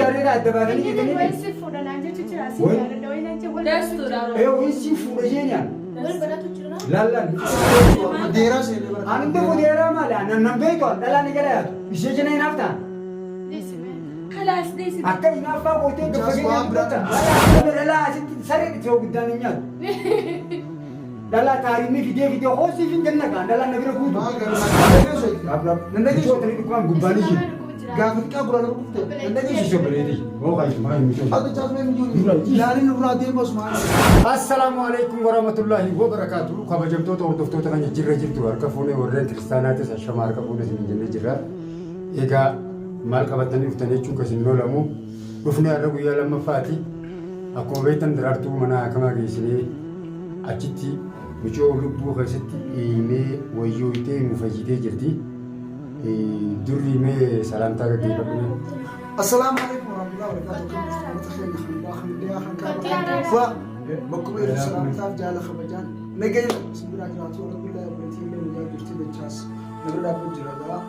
jaarree adda baatanii Inni jirtanii. wayi si fuudha naan jechu jira. Si Wayi. jaaladha wayi naan jechu wal baratu Dastuudha. jira. Ee wayi si fuudha jeenyaan. Wal baratu jira. Laallaan. Deeraa seenee bara. Ani immoo deeraa maali? Ani nan beeku dhalaan ni jala yaatu. Ishee jina hinaaf ta'an. Dhiisime. Kalaas dhiisi. Akka hinaaffaa gootee Mucaas waan biraa dhalaa dhalaa asitti saree dhibsoo guddaan hin nyaatu. Dhalaa taariimii fidee fidee hoosiif hin kenna kaan dhalaan na bira guutu. Maal garuu nan dhageessu. Nan dhageessu. Shootanii dhukkubaan gubbaan Isin ishee. lamaan dhukkuba jira. Gaafa xiqqaa gurra nama kufte. Nan dhageessu. Ishee bareedee. Hoo kaayyu maa hin misoo. Akka chaas mee mijuun. Ilaalin irraa deema osuma. Assalaamu alaikum warahmatullahi wabarakaatu. Kabajamtoota hordoftoota keenya jirra jirtu harka fuunee warreen kiristaanaatis ashama harka fuunee isin jennee jirra. Egaa maal qabatanii dhuftan jechuun kan isin loolamu dhufnee har'a guyyaa lammaffaati. Akkuma beektan daraartuu mana hakamaa geessinee achitti mucoo lubbuu keessatti dhiimee wayyooytee nu fayyitee jirti. Durri mee salaamtaa gaggeeffadhu. Assalaamu alaikum warahmatullahi wabarakatuh. Kan musliimota keenya kan baa kan dhiyaa kan kaaba kan kibbaa bakkuma irra salaamtaaf jaala kabajaan nageenya isin biraa jiraatu alhamdulillah obboleettii illee guyyaa jirti dachaas na bira dhaabbatu jira gaa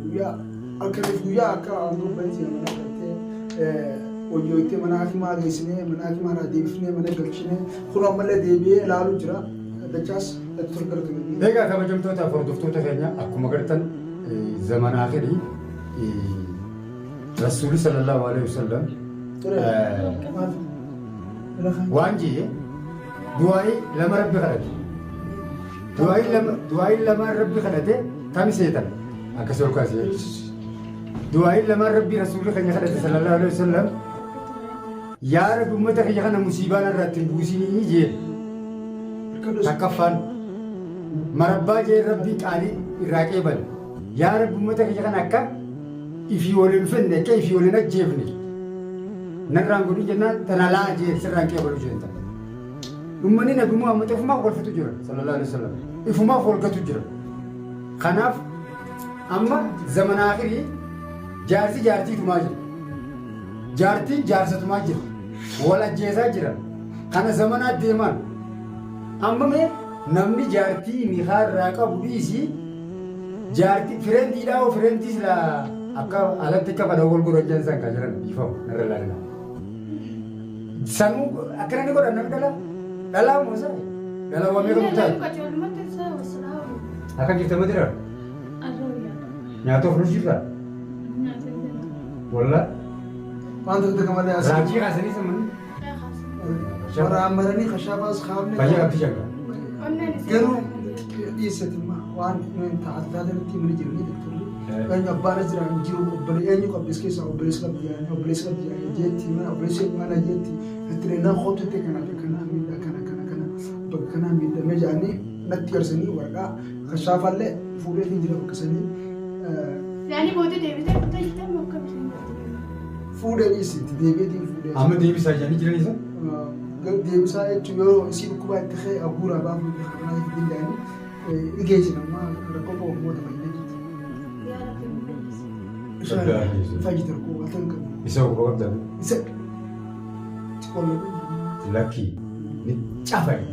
guyyaa halkaniif guyyaa akka aangoo baay'ee mana galtee wayyooytee mana hakimaa geessinee mana hakimaa irraa deebifnee mana galchinee kun ammallee deebi'ee ilaaluu jira dachaas natti tolgartu. Egaa kabajamtootaaf hordoftoota keenya akkuma gartan zamanaa fedhi Rasuulli sallallahu alaihi wasallam waan jee du'aa'ii lama rabbi kadhate. Du'aa'ii lama du'aa'ii lamaan rabbi kadhate tam seetan akkas ol kaasee. Du'aa'ii lamaan rabbi rasuulli keenya kadhate sallallahu alaihi wasallam yaa rabbi ummata kiyya kana musiibaa narraa ittiin buusinii jee. Takkaffaan marabbaa jee rabbi qaalii irraa qeebale. Yaa rabbi ummata kiyya kana akka ifii wal hin fenne akka ifii wal hin ajjeefne narraan godhin jennaan tana laa jee sirraan qeebalu jeen tana. Ummanni Nabi Muhammad ifumaaf wal fixu jira sallallahu alaihi wasallam ifumaaf wal gatu jira. Kanaaf amma zamana akhirii jaarsi jaartii tumaa jira. Jaartiin jaarsa tumaa jira. Wal ajjeesaa jira. Kana zamanaa deemaan. Amma mee namni jaartii nikaa irraa qabu dhiisii jaartii fireendiidhaa hoo fireentii silaa akka alatti akka fadha wal godhan jedhan san kaa jiran dhiifamu narra ilaalina. Sanuu akkana ni godhan namni dhalaa dhalaa moo isaa dhalaa waa meeqa Inni taate qajeelumatti isaa wasalaa. akka jirta madira nyaata of jirra walla Waan tokko tokko malee as. raajii kaasanii sammanni Warra ammaranii kashaafaas kaafne. fayyaa qabdi shakka. Onneen isii. Garuu dhiyeessati waan taate taatanitti mana jiranii doktorri. Eenyu abbaan as jira hin jiru obbolee eenyu qabdi as keessaa obboleessa qabdi yaani obboleessa qabdi yaani jeetti mana obboleessa mana jeetti itti leenaa kootutti kana kana miidhaa kana kana kana bakka kanaa miidhamee jedhanii natti garsanii waraqaa kashaafallee fuudhee jira bakka sanii. Yaani booda deebitee kutaa jettee moo akkam isheen jirti? Fuudhee dhiyeessiti deebiitiin fuudhee. Amma deebisaa jedhanii jiran isa. Deebisaa jechuun yeroo isii dhukkubaa itti ka'e haguuraa baafuu kanaa danda'anii dhigeessin amma rakkoo qabu moota fayyadee jirti. Yaa Rabbi nu fayyisi. Fayyite rakkoo waan ta'an qabu. Isa obboo qabdan Isa qollo lakkii ni cafani.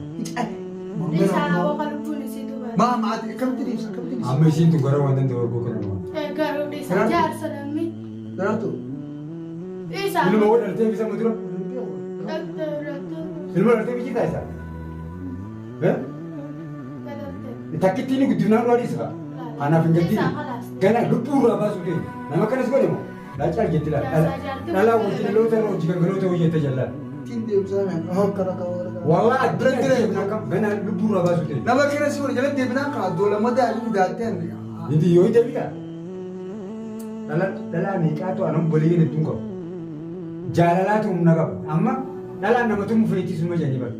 Isaa hawaa lubbuun isii duuba. Maa maati akkamitti dhiibsa akkamitti dhiibsa. Amma isiin tun gara waan danda'u arguu kan nama. Garuu dhiisaa jaarsa namni. Daraartu. Dhiisaa. Ilma wal dhaltee bisa mudura. Dhalte dhalte. Ilma dhaltee biyyi taasisaa. Dhalte. Takkitti inni guddifnaan duraa dhiisa. Anaaf hin gaddini. Dhiisaa khalaas. Gana lubbuu irraa baasuu deemu. Nama akkanas godhe moo? Laacaa jetti laala. Dhalaa wajjin dhaloota irra hojii gangaloota hojjette jallaan. Ittiin deemsaa naan hokkara qaba. Wallah addina gana lubbuu irraa baasuu deemu. Nama kira si wal jala deebinaan kaa doolama daa'imni daatteen. Inti yoo deebita. Dhalaa meeqaatu anan bolii hedduun qabu. Jaalalaatu humna qaba. Amma dhalaan nama tumu feetii suma jedhanii bara.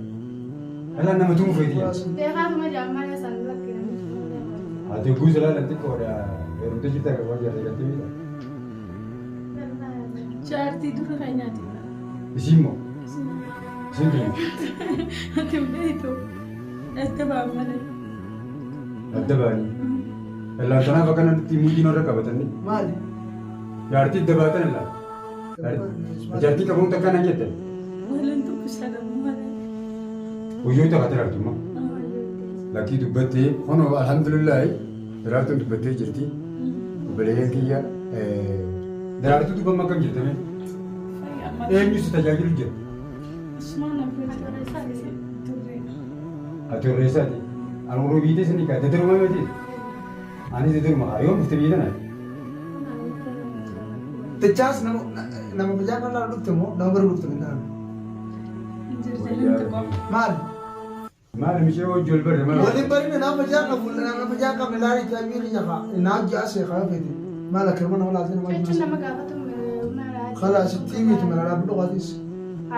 Dhalaan nama tumu feetii jedhan. Beekaatuma jaammaa san lakkee. Ati guutuu ilaalan xiqqoodha. Heerumte jirta kan waan jaarsa galtee miidha. Jaartii dura kan nyaate. Isiin moo? Isiin tuni. Ati hin beektu. Adda ba'an malee. Adda ba'anii. Dhallaan tanaaf akkana nutti muudii irra qabatanii. Maali? Jaartii adda baatan illaa. Jaartii qabuun takka nan jette. Waliin dubbisaa qabu malee. Guyyoota akka daraartummaa. Lakkii dubbattee kunoo alhamdulillaahi daraartuun dubbattee jirti. Obboleeyyan kiyya daraartuu dubbamma akkam jirtame? Eenyu si tajaajilu jira? Asumaan na bira jira. Turre. Ati horreessaati. Ani warra biyya isin hiikaa dadaruma miti. Anis dadaruma haa yoom dhufte biyya tana? Dachaas nama nama fayyaa kan laalu dhufte moo nama bira dhufte kan laalu? Jirjirri qofa. Maal? Maal mishee hojii ol barre maal? Waliin barina nama fayyaa qabu nama fayyaa qabne laali taa'ee biyya haa naa ji'a seeqaa feete. Maal akka nama nama laalte nama Jechuun ji'a. nama gaafatu maraa. Khalaas itti himiitu mala dhaabbadhu qaatis.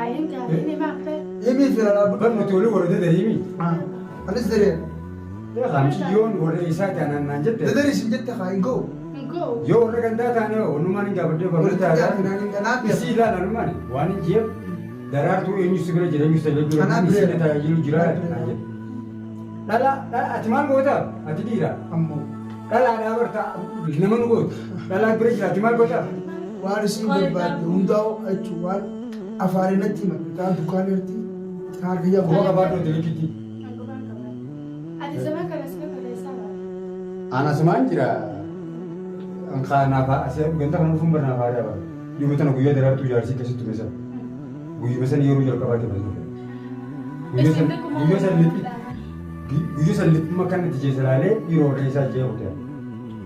Ayin gaarii ni maafte. Himii fi dhaabbadhu. Bar nuti olii warra dadariimi. Anis daree. Mucayyoon warra isaa taanaan naan jette. Dadarii sin jette haa hin ga'u. Ngoo. Yoo warra gandaa taane onumaan hin gaafadhee barnoota Walitti taanaan. gaaffinaan hin ganaa Isii ilaala anumaan waan hin jeef daraartuu eenyu si bira jira eenyu si tajaajilu Anaa jira bira. isii na tajaajilu jira naan jette. Dhala dhala ati maal goota ati dhiira Ammoo dhalaadhaa barta nama nu goota dhalaa bira jira ati maal goota waan isin barbaadde hundaa'u jechuun waan afaanii natti himate taa dukkaana irratti taa harka quba jabu. qabaadhu ati likitti. Ati zaman kana si barreessaa baate. Ana asumaan jira kanaaf ganda kana dhufuun barnaaf aadaa bara dhiyoo tana guyyaa daraartuu jaarsii keessatti ture sana guyyuma sana yeroo jalqabaatti bas dhufe. Guyyaa san lixi guyyaa san lixuma kan itti jeessa laalee yeroo warra isaa jee kute.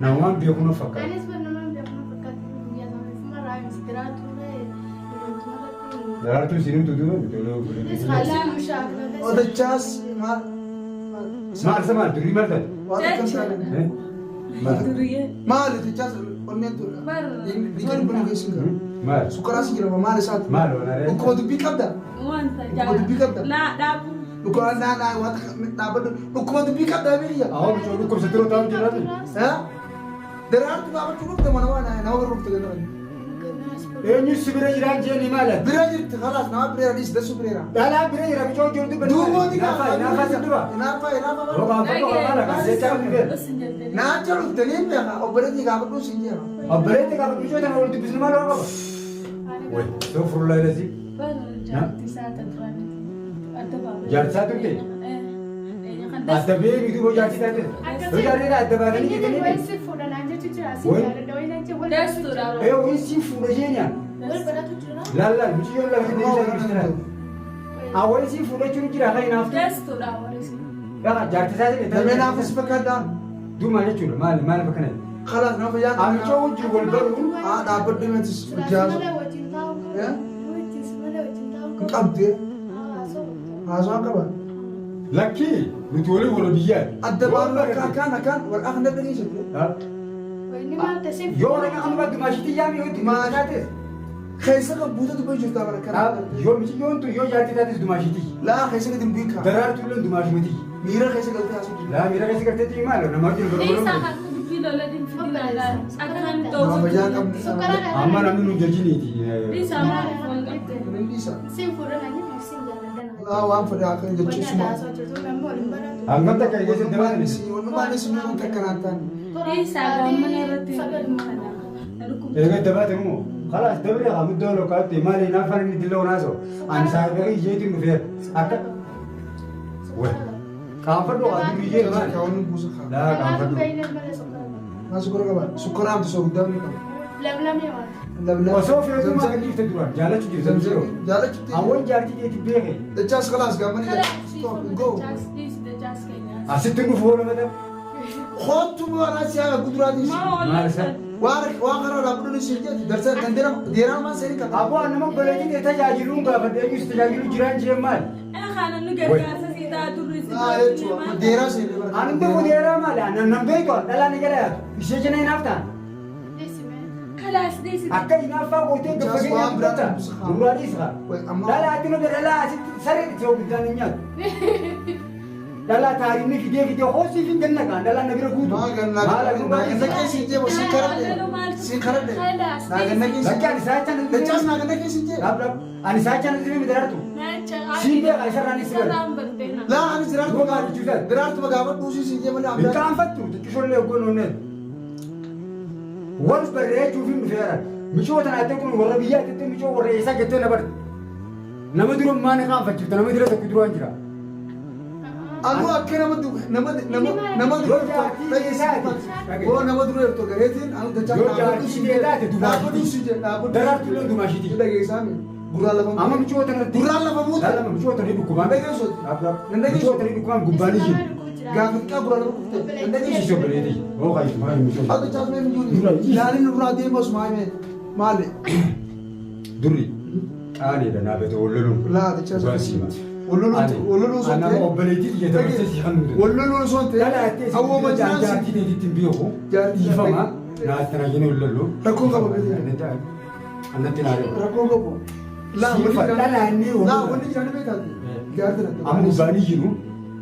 Namumaan beeku na fakkaata. Anis barnoomaan beekama fakkaatti guyyaa sana ifuma raayimsi biraa ture. Daraartuu isin himtu duuba Israa'el shaakala. Odachaas maal Maal isa maal durii maal taate? waan akkam taane. Maal? Duriyyee. Maali dachaas onneen ture. Dhiiga dhibba keessa hin galu. Maal? Sukkaraas jira maal isaati? Maal waan aree? Dhukkuba dubbii qabda. Wanta Dhukkuba dubbii qabda. Laa dhaabu. Dhukkuba naa naa waan dhaabbadhu. Dhukkuba dubbii qabda biyya. Awwa bichoo dhukkubsa turuu taa'u jiraatu. Daraartuu gaafachuu dhufte mana waan nama bira dhufte ganda. Eenyu si bira jiraan jeeni maal ati? Bira jirti khalaas nama bira dhiis dasuu bira. Dhalaa bira jira bichoo jiru dubba. Duubooti Naafaa naafaa si duba. Naafaa naafaa. Roobaan fadhu maal akka jecha kan dhufee. Isin jettee. Naacha dhuftanii beeka obboleettii gaafadhuu siin jira. Obboleetti qaba bichoo tana wal dubbisnu maal waan qaba? Way soo furullaa ilasi. Bara jaartii isaa ta duraanii. Adda baafee. Jaartii isaa turte? Adda bee bituu jaartii taate. Yoo jaartii adda baatanii Inni jedhanii. wayii si fuudhanaan jechu jira. Si Wayi. jaaladha wayii naan jee wal Dastuudha. Ee wayii si fuudha jeenyaan. Wal baratu jira. Laal laal mucayyoon lafa deemsa jira. Awwayii si fuudha jechuun jira kan hinaaftu. Dastuudha warri. Gaafa jaartii isaa jedhe. Damee naafus fakkaadhaan. Duuma jechuudha maali maali bakka natti. Khalaas nama fayyaa Amichoo wajjin wal baruun Haa dhaabbadhu meetis Silaas hojjaasu. malee wajjin taa'uu qabu. Eh? Wajjin si malee wajjin taa'uu Hin qabu. qabdee Haa soba. haasawaa qaba. lakkii nuti waliin wal biyyaati. Adda baafnu akka akkaan akkaan wal akka nadda keessatti. Inni maal ta'e si Yoo nama kan baddu maashitti yaami yoo dumaa taates. Keessa kan buuta dubbii jirta bara kana. Yoo mucayyoon tun yoo jaartii taates dumaashitti. Laa keessa gadi hin bu'iin Daraartuu illee dumaashumati. Miira keessa galtee haasuu jirta. Laa miira keessa galteetti maal nama wajjin Dhiisaa barbaadu. kan dubbii lola dinfidinaa. Akka kan Nama fayyaa qabdu. Sukkaara Amma namni nu jajiniiti. Dhiisaa maaliif wal qabde? Hin dhiisa. Si fuudhanaan jechu si jaaladha. Laa waan fedhe akka Wanni jechuusuma. haasawaa jirtu namni waliin baratu. Hangam takka eegee Walumaan isin walumaan isin waan takka naan taane. Dhiisaa gammana irratti. Eegee dabaate immoo khalaas dabre haa muddoo lokkaatti maali naafaan inni dilloo naasoo ani saayibaa iyyeetiin dhufeera akka qaanfadhu haa dubbii iyyee maali Kaawwanni buusa kaa. laa qaanfadhu Maa sukkara qaba. Sukkara hamtu soo guddaa ni qaba. Lamlamee waan. Labla. osoo feetuu maa dhiifte duraan jaalachuu jirtu jiru Jaalachuutti. hawwan jaartii keetti beeke Dachaas khalaas gammanii. Stop go. asitti dhufu hoo nama ta'e Kootu waan siyaa guduraatis. maal isa Waan waan karaa dhaabbiin isin jedhu darsa kan deeraa deeraa maan seerii kan. aboo nama obboleettii kee tajaajiluun gaafadhe eenyus tajaajilu jiraan jeen maali Haa jechuudha deeraa seerii bara. ani immoo deeraa maali anan nan beeku dhalaa ni gala yaatu ishee jena hinaaf ta'an akka hinaaffaa gootee Dachaas waan gaffagee biraa nyaata duraa dhiisa Amma Dhala ati nu dhala asitti saree itti guddaan hin nyaatu. Dhala taariinni fidee fidee hoosii fi ganna kaan dhala na bira guutu. maa ganna Maala naa ganna keessa hin jeebu si karadhe si karadhe naa ganna keessa Lakki ani saachaan dachaas naa ganna keessa hin jeebu. Dhab dhab ani saachaan itti mi darartu. Siin beeka isarraan si bara. Laa ani Duuba maal jechuudha? diraartu magaafadhu si hin jeebu Hin qaanfattu xiqqishoollee hoggoon onneen. Wal barreechuuf hin dhufeera. Michoo tanaatti kun warra biyyaa jettee michoo warra eessaa jettee na barte. Nama dura maal qaanfachiifta nama dura tokko duraan jira. Anuu akka nama nama nama nama dura dhageessifatu. Oo nama dura jirtu gareetiin anu dachaa Yoo jaartii ta'e taate dubaashitii. Dhaabbatu si jedhe dhaabbatu. Daraartuu illee dubaashitii. Dhageessaa mi? Gurraan lafa Amma micoota irratti. Gurraan lafa buute. Lama micoota ni dhukkubaan. Nan dhageessu. Nan dhageessu. Micoota ni dhukkubaan gubbaan iyyu. Gaafa xiqqaa gurraan lafa kufte. Nan dhageessu. Ishee obboleetii. Hoo kaayitu maal micoota. Ati chaas mee mijuuni. Ilaalin nurraa deema osuma hime. Maali? Durri qaaniidha naa beete walloluun. Laa ati chaas. Dhugaan siima. Walloluun osoo hin Anama ta'in. obboleettii xiyya dabarsee si kan nuti. Walloluun osoo hin ta'in. Dhala attee si Awwoo majinaan si. jaartii teetitti hin beeku. Jaartii Dhiifama. Naa tana jennee wallolu. Rakkoon qaba beekte. Annatti naa beeku. Rakkoon qabu. Laa wanni Siifa jiraan. dhalaannee Laa wallolu. wanni jiraan beekaati. Jaartii na Amma gubbaanii jiru.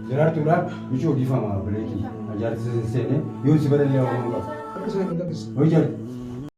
Jiraartuudhaaf micoo dhiifama obboleettii. Jaartii seenee yoo si barallee waan qabu. Akkasuma hin dandeessu. Hoo jaartii.